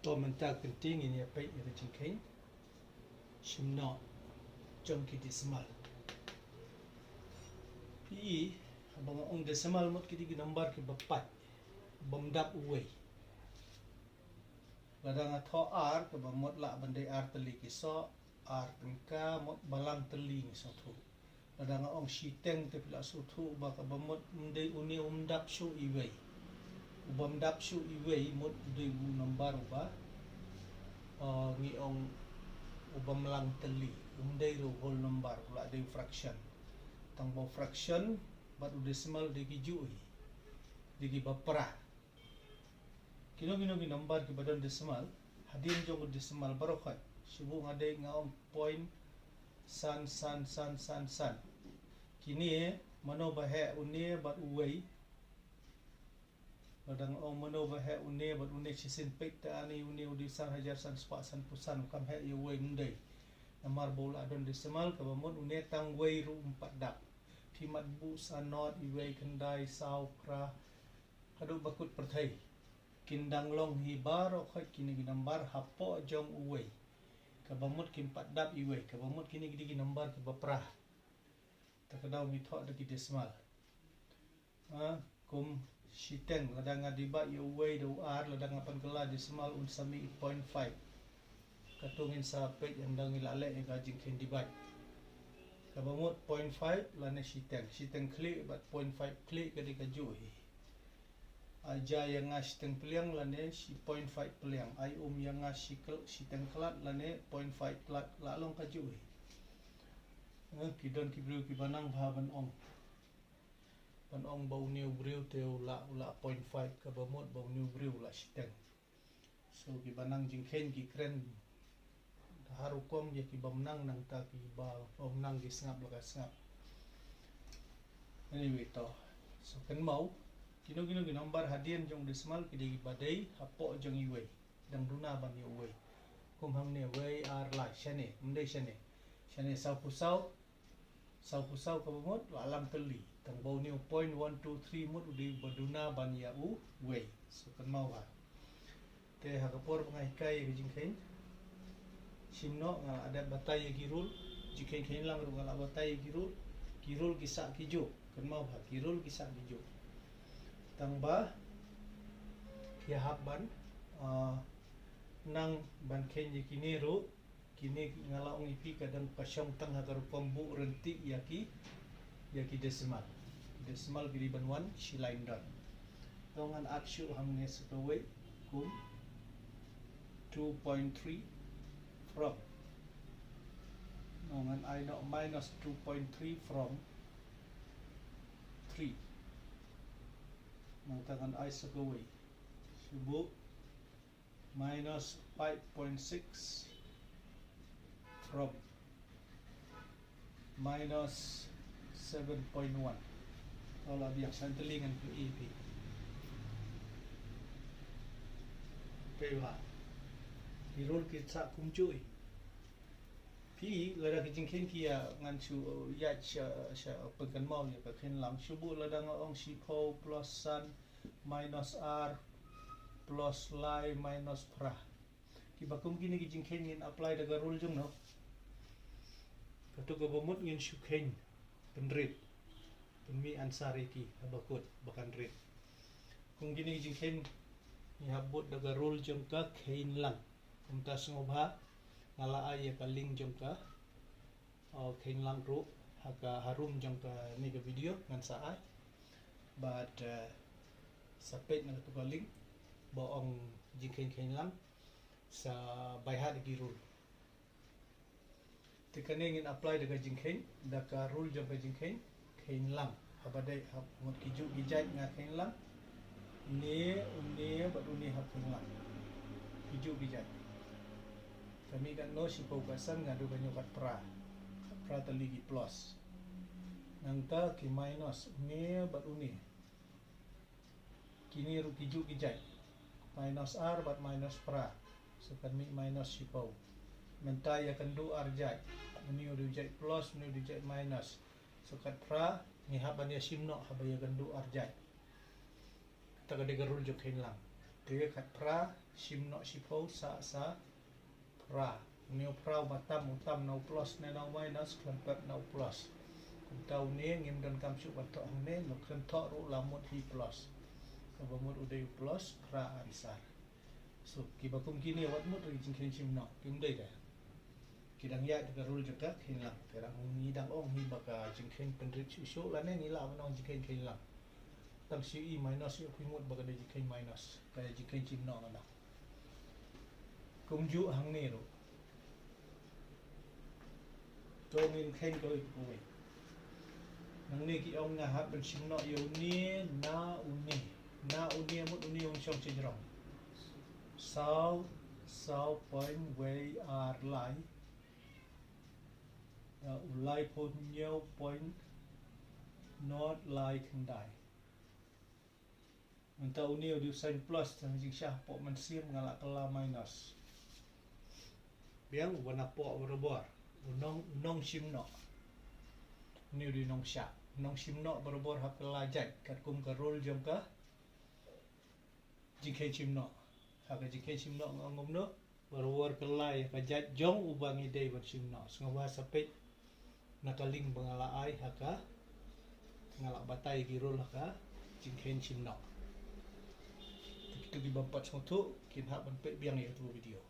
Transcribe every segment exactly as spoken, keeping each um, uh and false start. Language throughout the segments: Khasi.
To mynta ka kynti ngin ïa peit ïa ka jingkheiñ shim noh jong ki decimal. Phi i, haba nga ong decimal mut ki dei ki number kiba pait, bym dap uwei. Lada nga thoh ar, kaba mut lah ban dei ar tylli ki soh, ar tyngka, mut balang tylli ngi sngewthuh. Lada nga ong shiteng te phi la sngewthuh ba kaba mut ym dei, une um dap shuh iwei. Uba ym dap shuh iwei mut u dei u number uba, uh, ngi ong uba mlang tylli. Um dei ruh whole number, u la dei u fraction. Tang ba u fraction bad u decimal dei ki juh hi, dei kiba pra. Kino kino ki number kiba don decimal, hadien jong u decimal baroh khoit, shu buh nga dei nga ong point san san san san san. Kine, mano ba heh une bad uwei? Lada nga ong mano ba heh une bad une, shisien peit te ani, une u dei san hajar san spah sanphew san, kam heh ïa uwei, ym dei. Namar ba u la don decimal, kaba mut une tang wei ruh um pat dap. Phi mat buh san not, iwei, khyndai, saw, phra, haduh ba kut pyrthei. Kin dang long hi baroh khoit kine ki number hapoh jong uwei. Kaba mut kim pat dap iwei, kaba mut kine ki dei ki number kiba pra. Ta ka daw ngi thoh da ki decimal. Ha, kum shiteng, lada nga dibah ïa uwei da u ar, lada nga pynkylla decimal un sa mih point five. Kato ngin sa peit ynda ngi la leh ïa ka jingkheiñ divide. Kaba mut point five lane shiteng, shiteng khlieh bad point five khlieh ka dei ka juh hi. Ai ja ïa nga shiteng pliang lane shi point five pliang. Ai um ïa nga shi kl-, shiteng khlad lane point five khlad, la long ka juh hi. Eh, ki don ki briew kiba nang bha ban ong. Ban ong ba une u briew te u la, u la point five, kaba mut ba une u briew u la shiteng. So kiba nang jingkheiñ ki kren da ha rukom, ïa kiba ym nang, nangta kiba ym nang ki sngap la ka sngap. Anyway to. So kynmaw, kino kino ki number hadien jong decimal ki dei kiba dei hapoh jong iwei. Dang duna ban ïa uwei. Kum hangne wei, ar, lai, shane, ym dei shane. Shane sawphew saw, sawphew saw kaba mut la lam tylli. Tang ba une u point one two three mut u dei ba duna ban ïa uwei. So kynmaw bha. Te ha ka por ba nga hikai ïa ka jingkheiñ shim noh, nga la dep batai ïa ki rule. Jingkheiñ kheiñ lang ruh nga la batai ïa ki rule. Ki rule ki sah ki juh. Kynmaw bha, ki rule ki sah ki juh. Tang ba ïa hap ban, ah, nang ban kheiñ ïa kine ruh. Kine nga la ong ïa phi ka dang ka shong tang ha ka rukom buh ryntih ïa ki, ïa ki decimal. Decimal ki dei ban wan shi lain don. To ngan add shuh hangne sa kawei, kum two point three from. No, ngan ai noh minus two point three from three. Nangta ngan ai sa kawei, shu buh minus five point six from minus seven point one. To la biang, san tylli ngan pyni ïa phi. Peit bha. Ki rule ki sah kumjuh. Phi, lada ki jingkheiñ ki ïa, ngan shu, uh, ïa sha, sha pynkynmaw ïa ka kheiñ lang. Shu buh lada nga ong shiphew plus san minus ar plus lai minus phra. Kiba kum kine ki jingkheiñ ngin apply da ka rule jong no. Kato kaba mut ngin shu kheiñ, pynrit, pynmih answer ïa ki haba kut ba kan rit. Kum kine ki jingkheiñ ngi hap bud da ka rule jong ka kheiñ lang. Kumta sngewbha, nga la ai ïa ka link jong ka, uh, kheiñ lang ruh ha ka harum jong kane ka video ngan sa ai. Bad, uh, sa peit na kato ka link ba ong jingkheiñ kheiñ lang, sa by heart ïa ki rule. Te kane ngin apply da ka jingkheiñ, da ka rule jong ka jingkheiñ kheiñ lang. Haba dei hap mut ki juh ki jait nga kheiñ lang. Une, une bad une hap kheiñ lang. Ki juh ki jait. Ka mih katno, shiphew, katsan, nga duh ka ñiew, khatphra. Khatphra tylli ki plus. Nangta ki minus, une bad une. Kine ruh ki juh ki jait. Minus ar bad minus phra. So kan mih minus shiphew. Mynta ïakynduh ar jait. Une u dei u jait plus, une u dei u jait minus. So khatphra, ngi hap ban ïashim noh haba ïakynduh ar jait. Kata ka dei ka rule jong kheiñ lang. Te khatphra, shim noh shiphew sah sa phra. Une u phra uba tam, u tam na u plus ne na u minus, khlem pep na u plus. Kumta une ngim donkam shuh ban thoh hangne, nga khlem thoh ruh la mut hi plus. Kaba mut u dei u plus, phra answer. So, kiba kum kine wat mut ruh ki jingkheiñ shim noh, kim dei de. Ki dang ïaid da ka rule jong ka kheiñ lang. Te dang ngi dang ong hi ba ka jingkheiñ pynrit shuh shuh lane ngi lah ban ong jingkheiñ kheiñ lang. Tang shu i minus ïoh phi mut ba ka dei jingkheiñ minus. Ka jingkheiñ shim noh nga dang. Kumjuh hangne ruh. To ngin kheiñ kawei pa kawei. Nangne ki ong nga hap ban shim noh ïa une na une. Na une mut une un shong shajrong. Saw, saw point wei ar lai. Da u laiphew hynñiew point nod lai khyndai. Mynta une u dei u sign plus, tang jingshisha hapoh mynsiem nga la kylla minus. Biang uba napoh barabor. U nong, u nong shim noh. Une u dei u nongshah. U nong shim noh barabor ha kylla jait. Katkum ka rule jong ka jingkheiñ shim noh. Ha ka jingkheiñ shim noh nga ong kumno. Barabor kylla ïa ka jait jong uba ngi dei ban shim noh. Sngewbha sa peit na ka link ba nga la ai ha ka, nga la batai ki rule ha ka jingkheiñ shim noh. Te kito ki bym pat sngewthuh kin hap ban peit biang ïa uto u video.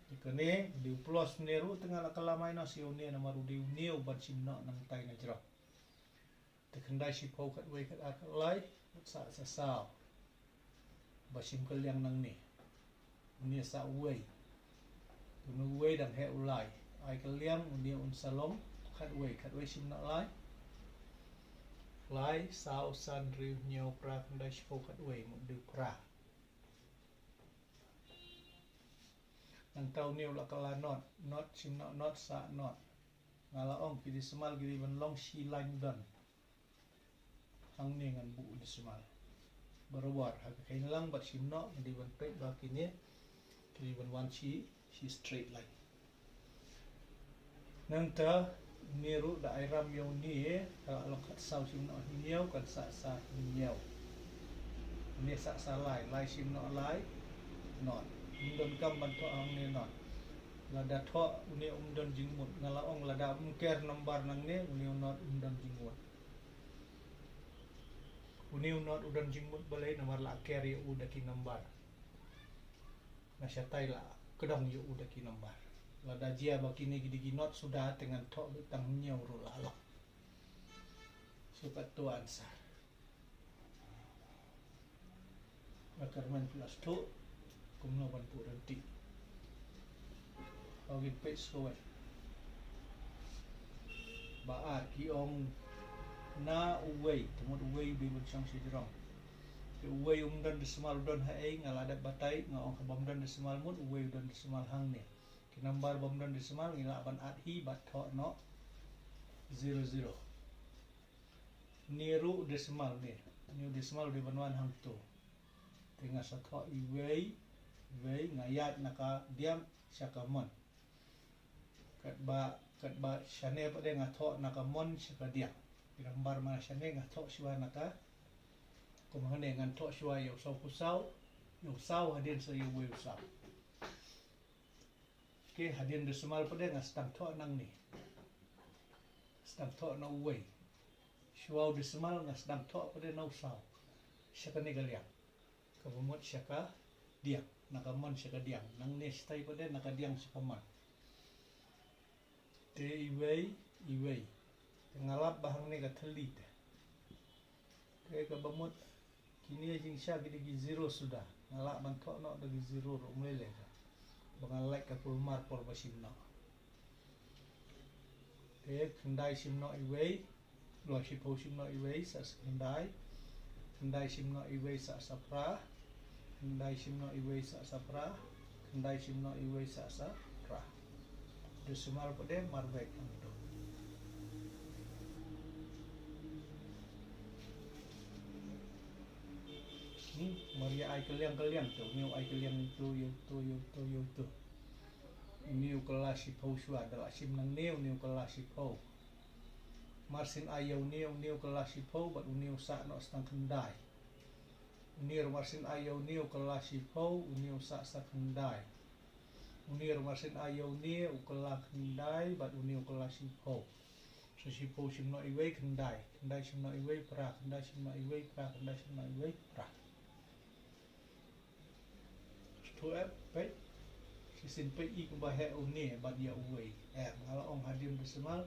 Te kane u dei u plus ne ruh te nga la kylla minus ïa une namar u dei une uban shim noh nangtai na jrong. Te khyndai shiphew khatwei khatar khatlai, sah sa saw. Ba shim kylliang nangne. Une sah uwei. Une uwei dang heh u lai. Ai kylliang une un sa long khatwei, khatwei shim noh lai. Lai, saw, san, hynriew, hynñiew, phra, khyndai shiphew khatwei, mut dei phra. Nangta une u la kylla nod, nod shim noh nod, sah nod. Nga la ong ki decimal ki dei ban long shi lain don. Hangne ngan buh u decimal. Barabor ha ka kheiñ lang bad shim noh ngi dei ban peit ba kine ki dei ban wan shi, shi straight line. Nangta une ruh da ai ram ïa une, ka la long khatsaw shim noh hynñiew, kan sah sa hynñiew. Une sah sa lai, lai shim noh lai, nod. Ym donkam ban thoh hangne nod. Lada thoh une um don jingmut. Nga la ong lada ym ker number nangne, une u nod um don jingmut. Une u nod u don jingmut balei namar la ker ïa u da ki number. Nga shatai la kdong ïa u da ki number. Lada jia ba kine ki dei ki nod suda te ngan thoh tang hynñiew ruh la long. So katto answer. Nga kyrmen phi la sdang kumno ban buh ryntih. Ba ngin peit shuwa. Ba ar ki ong na uwei, te mut uwei u dei ban shong shajrong. Te uwei um don decimal, u don ha ei, nga la dep batai, nga ong ka bym don decimal mut uwei u don decimal hangne. Ki number bym don decimal ngi lah ban add hi bad thoh noh zero zero. Une ruh decimal ne. Une u decimal u dei ban wan hangto. Te nga sa thoh iwei, iwei, nga ïaid na ka diang sha ka mon. Katba, katba shane pat de nga thoh na ka mon sha ka diang. Ki number ma shane nga thoh shuwa na ka. Kum hangne ngan thoh shuwa ïa u saw phew saw, ïa u saw hadien sa ïa uwei u saw. Te hadien decimal pat de nga sdang thoh nangne. Sdang thoh na uwei. Shuwa u decimal nga sdang thoh pat de na u saw. Sha kane ka liang. Kaba mut sha ka diang. Na ka mon sha ka diang. Nangne shatai pat de na ka diang sha ka mon. Te iwei, iwei. Te nga lap ba hangne ka thylli te. Te kaba mut kine jingshisha ki dei ki zero suda. Nga lah ban thoh noh da ki zero ruh ym lei lei. Ba nga lait ka kulmar por ba shim noh. Te khyndai shim noh iwei. Loi shiphew shim noh iwei sah sa khyndai. Khyndai shim noh iwei sah sa phra. Khyndai shim noh iwei sah sa phra. Khyndai shim noh iwei sah sa phra. Decimal pat de marwei hangto. Hmm, mar ïa ai kylliang kylliang to, une u ai kylliang to, ïa to, ïa to, ïa to. Une u kylla shiphew shuwa, da la shim nangne, une u kylla shiphew. Mar syn ai ïa une, une u kylla shiphew, bad une u sah noh sa tang khyndai. Une ruh mar syn ai ïa une u kylla shiphew, une u sah sa khyndai. Une ruh mar syn ai ïa une u kylla khyndai bad une u kylla shiphew. So shiphew shim noh iwei, khyndai. Khyndai shim noh iwei, phra. Khyndai shim noh iwei, phra. Khyndai shim noh iwei, phra. Shu ep, peit. Shisien peit i kumba heh une ban ïa uwei. Eh, nga la ong hadien decimal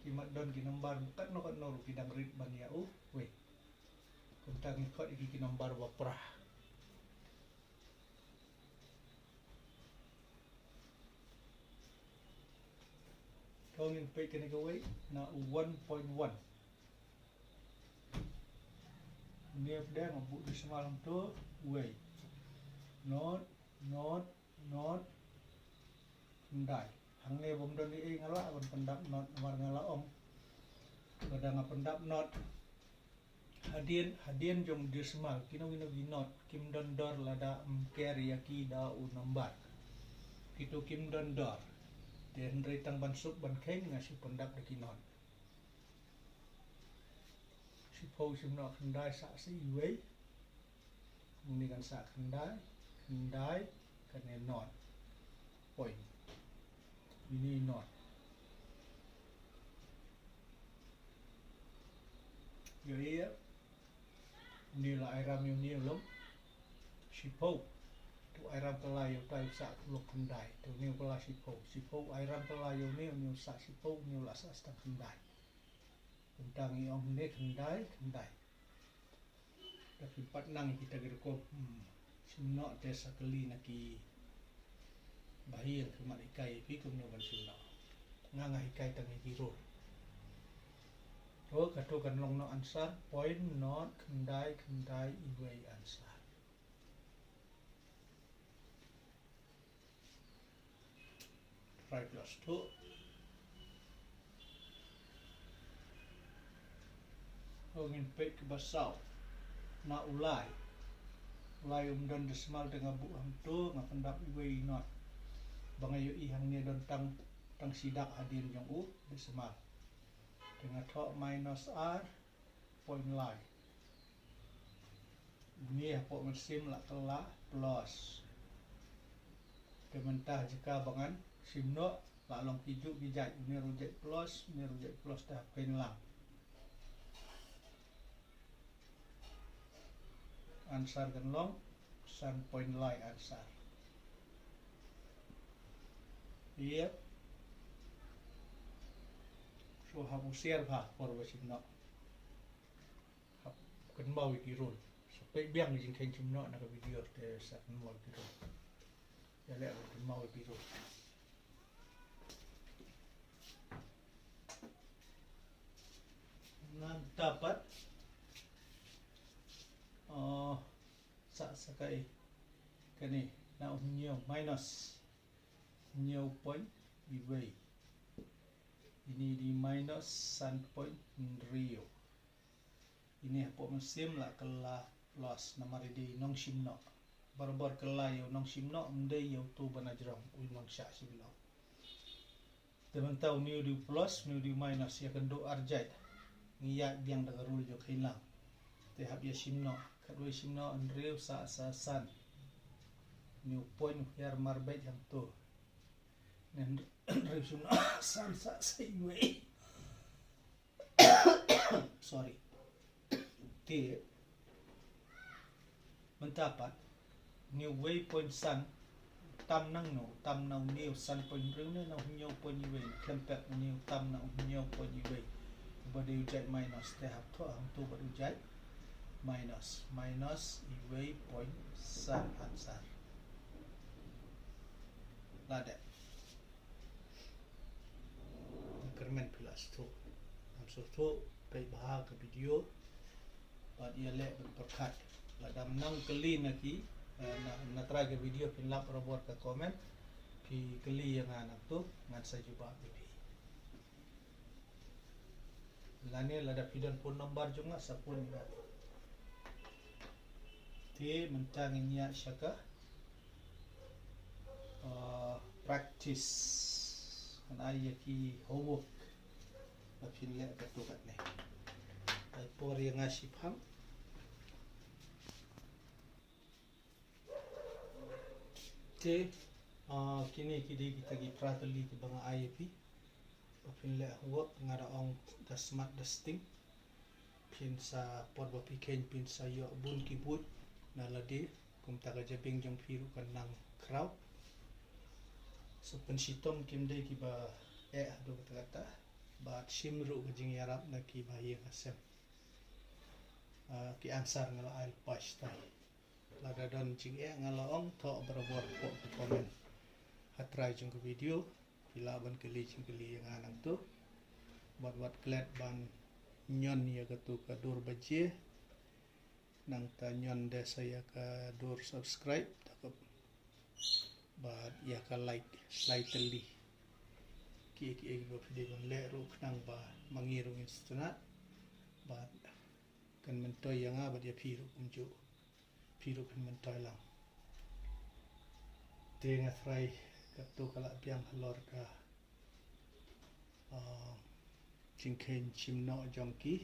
ki mat don ki number katno katno ruh ki dang rit ban ïa uwei. Kumta ngi khot ïa ki ki number ba phra. To ngin peit kane kawei na u one point one. Une pdeng u buh decimal hangto, wei. Not, not, not, khyndai. Hangne bym don ei ei nga lah ban pyndap not namar nga la ong lada nga pyndap not. Hadien, hadien jong decimal, kino kino ki not kim don dor lada ym ker ïa ki da u number. Kito kim don dor. Te hynrei tang ban suk ban kheiñ nga shu pyndap da ki not. Shiphew shim noh khyndai sah sa iwei. Une kan sah khyndai, khyndai, kane not. Point. Une not. Ïohi ïa. Une la ai ram ïa une u long shiphew. To ai ram kylla ïa utai u sah u long khyndai. To une u kylla shiphew. Shiphew ai ram kylla ïa une, une u sah shiphew, une u la sah sa tang khyndai. Kumta ngi ong une khyndai, khyndai. Da phi pat nang kita ki rukom, hmm, shim noh te sa kylli na ki bahaïing ki mat hikai ïa phi kumno ban shim noh. Nga nga hikai tang ïa ki rule. To kato kan long noh answer, point not khyndai khyndai iwei answer. Try plus two. Ngin peit kaba saw. Na u lai. U lai um don decimal te nga buh hangto, nga pyndap iwei i not. Ba nga ïohi hangne don tang, tang shi dak hadien jong u decimal. Te nga thoh minus ar, point lai. Une hapoh mynsiem la kylla plus. Te mynta ha jaka ba ngan shim noh la long ki juh ki jait, une ruh jait plus, une ruh jait plus te hap kheiñ lang. Answer kan long san point lai answer. Ïep. So hap husiar bha por ba shim noh. Hap kynmaw ïa ki rule. Sa peit biang ïa ka jingkheiñ shim noh na ka video te sa kynmaw ïa ki rule. Ïaleh ban kynmaw ïa ki rule. Nangta pat, oh, sa, sa kaei kane, na u hynñiew minus hynñiew point iwei. Ine i dei minus san point hynriew. Ine hapoh mynsiem la kylla plus namar i dei i nongshim noh. Barabor kylla ïa u nongshim noh, ym dei ïa uto ba na jrong, u nongshah shim noh. Te mynta une u dei u plus, une u dei u minus, ïakynduh ar jait. Ngi ïaid biang da ka rule jong kheiñ lang. Te hap ïa shim noh, khatwei shim noh, hynriew sah sa san. Une u point u hiar marbeit hangto. Ne hynriew shim noh san sah sa iwei. Sorry. Te mynta pat, une u wei point san tam nangno, tam na une u san point hynriew ne na u hynñiew point iwei, khlem pep une u tam na u hynñiew point iwei. Uba dei u jait minus te hap thoh hangto bad u jait minus, minus iwei point san answer. La dep. Kyrmen phi la sngewthuh. Ngam sngewthuh, peit bha ka video. Bad ïaleh ban pyrkhat. Lada ym nang kylli na ki, eh, na, na trai ka video phin lap barabor ka comment. Phi kylli ïa nga nangto, ngan sa jubab ïa phi. Lane lada phi don phone number jong nga sa phone ïa nga. Te mynta ngin ïa sha ka, ah, practice. Ngan ai ïa ki homework. Ba phin leh katto katne. Ai por ïa nga shipang. Te, ah, kine ki dei kita ki phra tylli kiba nga ai ïa phi. Ba phin leh homework, nga da ong da smat da sting. Phin sa, por ba phi kheiñ phin sa ïoh bun ki buit na lade, kumta ka jabieng jong phi ruh kan nang khraw. So pynshitom kim dei kiba eh haduh katta katta. Bad shim ruh ka jingïarap na kiba ïeng ha sem. Ah, ki answer nga la ai lypa shatai. Lada don jingeh nga la ong, thoh barabor hapoh ka comment. Ha trai jong ka video phi lah ban kylli jingkylli ïa nga nangto. Bad wat klet ban ñion ïa kato ka dur ba jia. Nangta ñion de sa ïa ka dur subscribe, da kaba bad ïa ka like, like tylli. Kiei kiei ba phi dei ban leh ruh khnang ba ma ngi ruh ngin sngewtynnat. Bad kan myntoi ïa nga bad ïa phi ruh kumjuh. Phi ruh phin myntoi lang. Te nga trai kato ka la biang halor ka, ah, jingkheiñ shim noh jong ki,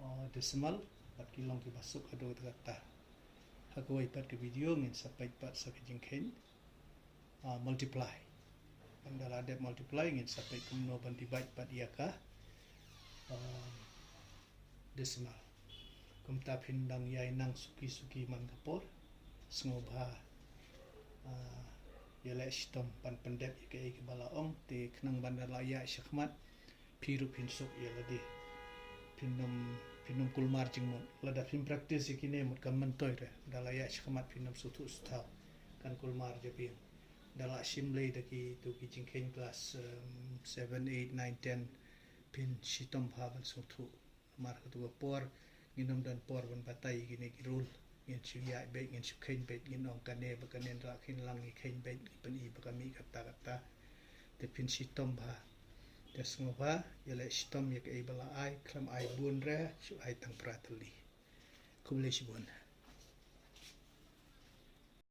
ah, decimal, bad ki long kiba suk haduh katta katta. Ha kawei pat ka video ngin sa peit pat sa ka jingkheiñ, ah, multiply. Ynda la dep multiply ngin sa peit kumno ban divide pat ïa ka, ah, decimal. Kumta phin dang ïai nang suki suki man ka por. Sngewbha, ah, ïaleh shitom ban pyndep ïa kaei kaba la ong, te khnang ba ynda la ïaid shakhmat phi ruh phin suk ïa lade. Phin ym, phin ym kulmar jingmut. Lada phin practice ïa kine mut kan myntoi re. Ynda la ïaid shakhmat phin ym sngewthuh sngewthaw. Kan kulmar jabieng. Ynda la shim lei da kito ki jingkheiñ class, um, seven, eight, nine, ten, phin shitom bha ban sngewthuh. Namar kato ka por ngin ym don por ban batai ïa kine ki rule. Ngin shu ïaid beit, ngin shu kheiñ beit, ngin ong kane ba kane, ynda la kheiñ lang ngi kheiñ beit, ngi pyni ba ka mih katta katta. Te phin shitom bha. Te sngewbha ïaleh shitom ïa kaei ba la ai, khlem ai bun re, shu ai tang phra tylli. Khublei shibun.